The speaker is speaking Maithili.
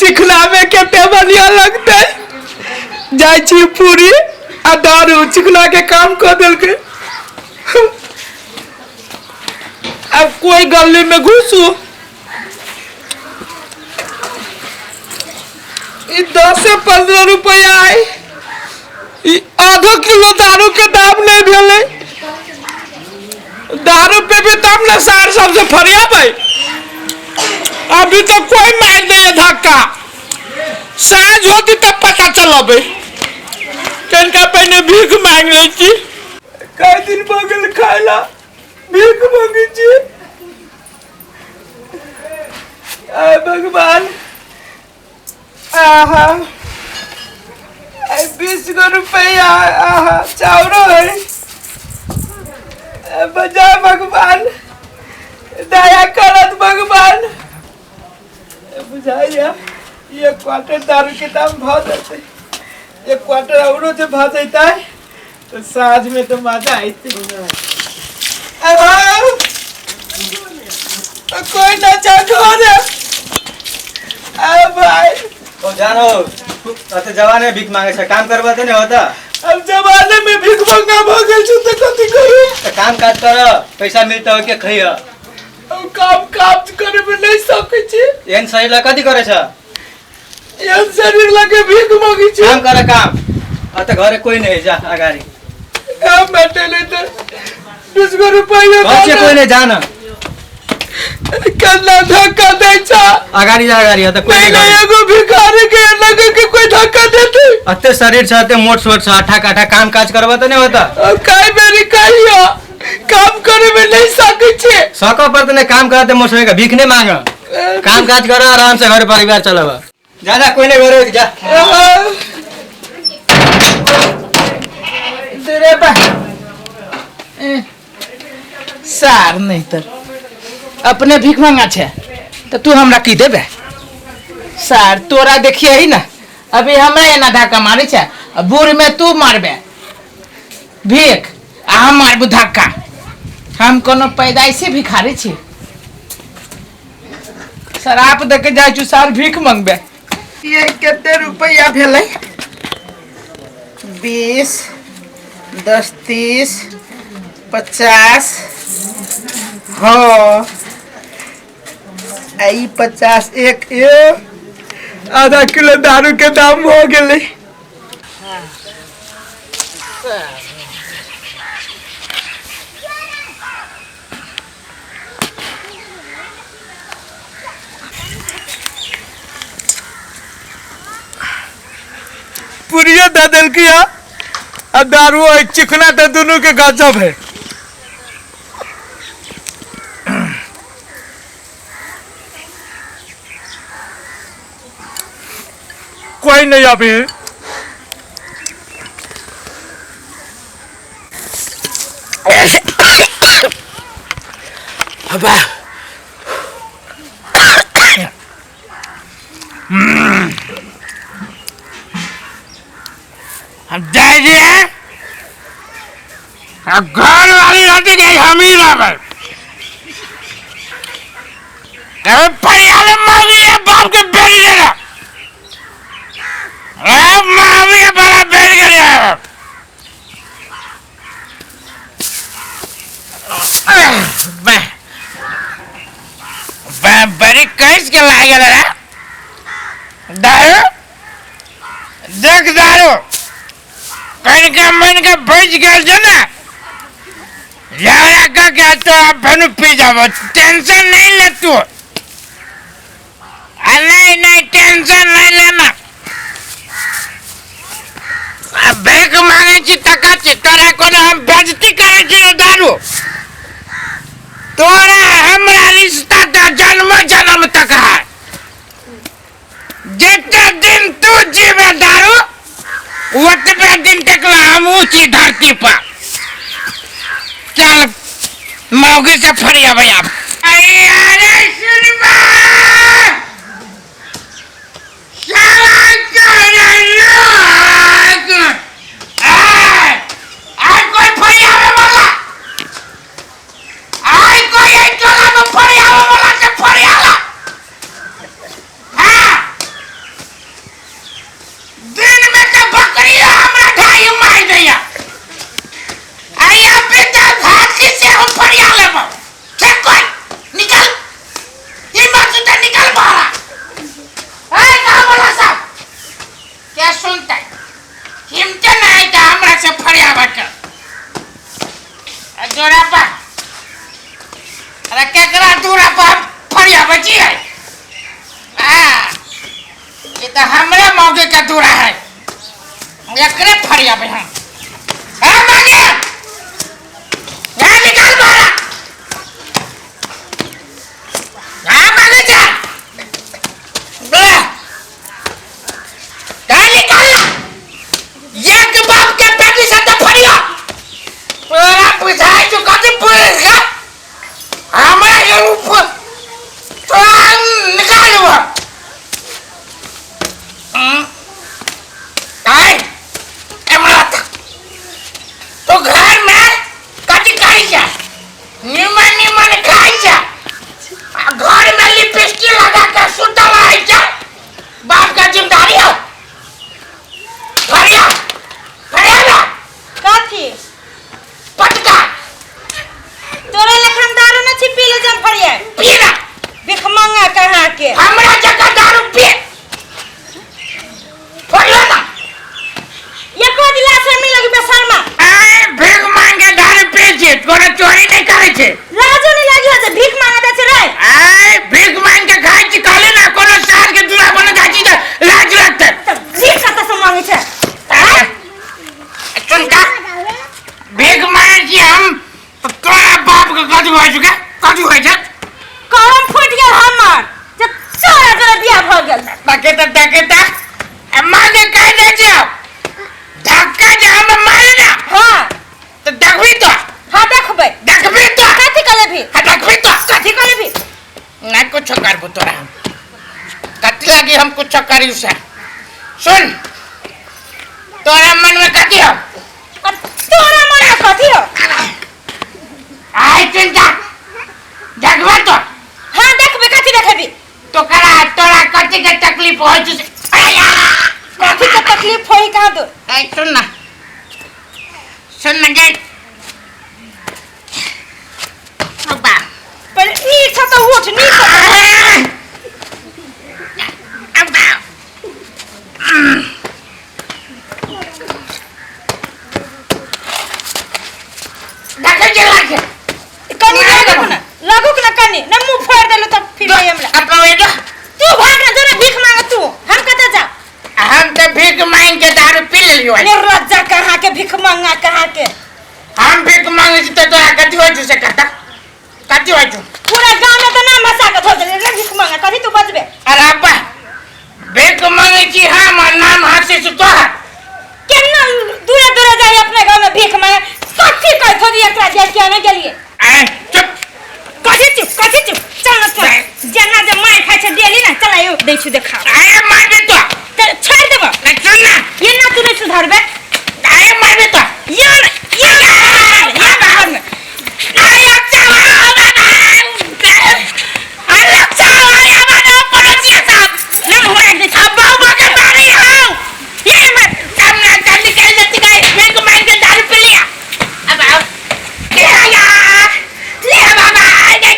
चिखना में कते बढ़िया लगतै। जाइ छी पूरी आ दारू चिखना के काम कऽ देलकै। अब कोई गली में घुसू, ई 10 से 15 रुपया है, ई आधो किलो दारू के दाम नहीं भेलै। दारू पेबे तब ने सार सबसे फरियाबै। अभी तो कोई मार दे धक्का, साँझ होती तब पता चलबै। कनिका पहिने भीख मांग लै छी, कई दिन भऽ गेल खाय ला, भीख मांगै छी। आय भगवान, आहा, 20 गो रुपया, आहा, चाउरो है। बजा भगवान, दया करत भगवान। बुझाइया एक क्वार्टर दारू के दाम भऽ जेतै, एक क्वार्टर औरो जे भऽ जैतै तऽ साँझ में तऽ मजा अयतै। कोई ना चाह घर आ भाई। ओ जानो, अते जवाने भीख मांगे छै, काम करबा ते नहीं होता। अब जमाने में भीख मंगा भऽ गेल छै तऽ कथी करू? तऽ काम काज कर, पैसा मिलता हो के खइह। हम काम काज करे में नहीं सकै छी। एहन शरीर ला कथी करे छ? एहन शरीर लगे भीख मांगे छी। काम कर काम, अते घरे कोई नहीं, जा अगाडि। काम बाटे नहीं तो 20 गो रुपया। घर से कोई नहीं, जा न। केना धक्का दै छ? अगाडि जा, अगाडि, अते कोई नहीं नहीं। नहीं, एगो भिखारी के लगे के कोई धक्का देते? अते शरीर छ, अते मोट सोट छ, अठा काठा, काम काज करबा त नहीं होता। अब कई बेरी कहियो काम करे में नहीं सकै छी। सक पर त नहीं काम करते, मोट सोट भीख नहीं मांग, काम काज कर, आराम से घर परिवार चलाब। जा जा, कोई नहीं घरे, जा। रे बा सार नहीं तर अपने भीख मांगा छे तो तू हमरा की देबे सार? तोरा देखिए ही ना, अभी हमरा एना धक्का मारे छे, आ बूढ़ में तू मारबे भीख आ हम मारबू धक्का। हम कोनो पैदाइशी भिखारी छी? शराब दे के जाइ छु सार भीख मंगबे। ये कते रुपया भेलै? 20, 10, 30, 50। हाँ, आ ई 50 एक ए आधा किलो दारू के दाम हो गेलै। पूरियो दे देलकी है आ दारू है, चिकना तो दोनों के गजब है। कोई नहीं अभी। अबा हम जाइ छियै आ घर वाली रहती गई, हम ही रहबै। अरे परियाले मांगी है बाप के बेटी देना, अरे मांगी है बड़ा बेटी के लिए। बड़ी कैस के लागल रे दारू। देख दारू कनिका मनिका बचि गेल छै ने, झगड़ा कऽ के तो फेनु पी जाबो, टेंशन नहीं ले तू। आ नहीं नहीं, टेंशन नहीं लेना। आ भीख मांगे छी तका छी, तोरा कोनो हम बेइज्जती करै छी रे दारू? तोरा हमरा रिश्ता तऽ जन्म जन्म तक है। जते दिन तू जीवे दारू, ओतबे दिन तक हमहूँ छी धरती पर। चल, मौगी से फरियाबै आब। अरे सुनबा साला तोरा लोग, आइ कोई फरियावे वाला, आइ कोई एहि टोला में फरियावे वाला के फरियाला। हाँ, हिम्मते नहीं था हमरा से फरियाबा के। आ जोड़ा पा, अरे केकरा दूरा पर फरियाबे छियै? आ ये तो हमरे मौके का दूरा है, एकरे फरियाबे हम। ए मांगे, यहाँ निकाल बारा, यहाँ मांगे जा, बोला कहाँ निकाल ला? एक बाप के बेटी से तो फरिया तोरा बुझाइ छौ कथी पुलिस का हमरा ये रूप तोरा निकाल लेबो। आय एमरा तो घर में कथी खाइ छै? निमन निमन खाइ छै आ घर में लिपस्टिक लगा के सुतल रहै छै। बाप का जिम्मेदारी हो फरिया फरिया ना। कथी? पटका। तोरा लखन दारू न छी पी ले जम फरिया। पी ना। भिख मंगा कहाँ के? हमरा जगह दारू पी फरिया ना। एको गिलास में लगी बेशर्मा। ए भीख मांगे दारू पी छी, तोरा चोरी नहीं करे छे। लाजो नहीं लागी हो जे भीख मांगे दे छे रे? ए भीख मांग के खाइ छी कहले ना, कोनो साल के दूरा बन जाइ छी त लाज लगतै। त भीख कतऽ से मांगे छे? सुन का भीख मांगे छी हम त तोरा बाप के कथी होइ छै? कथी होइ छै? करम फूटि गेल हमर जे तोरा तोरा बियाह भऽ गेल। तके त तके त मांगे कह दे छी, धक्का जे हम मारे ना। हाँ। त देखबी तो। हाँ देखबै। देखबी तो। कथी कऽ लेबही? हाँ देखबी तो। कथी कऽ लेबही? ना कुछ करबो तोरा हम, कथी लागी हम कुछ करी से? सुन तोरा मन में कथी हो? अब तोरा मन में कथी हो? आय चिंता देखबे तो। हाँ देखबै। कथी देखबी? तो करा तोरा कथी के तकलीफ होइ छै? कथी के तकलीफ होई कहाँ दो? ऐ सुन ना, सुन ना गे बाबा। पहिले नीक छ तऽ उठ, नीक छ। देखै छै लागे। कनी लागू ना, लागू ना कनी ना, मुंह फोड़ देलु तऽ फिर हमरा। अपना वेटो। तू भाग ना, जोरे भीख मांग तू, हम कतऽ जा? हम तऽ भीख मांग के दारू पी लेलियो। निर्लज्जा कहाँ के, भीख मांगा कहाँ के। हम भीख मांगे छी तऽ तोरा कथी होइ छौ से कतऽ कथी होइ छौ? पूरा गांव में तऽ नाम हंसा के धो देले रे भीख मांगा। कथी तू बजबे? अरे अब्बा भीख मांगे छी हम आ नाम हंसे छी तोहर। केना दूरे दूरे जाई अपने गांव में भीख मांगे? कथी कह थोड़ी एकरा जाय के ने गेलिए? ए चुप। कथी चुप? कथी चुप? चल ना चल, जेना जे मार खाइ छै डेली ना, चल आयो दै छी देखा। अरे मारबे तो तऽ छोड़ देबो। नहीं सुन ना, ये ना तू नहीं सुधरबे।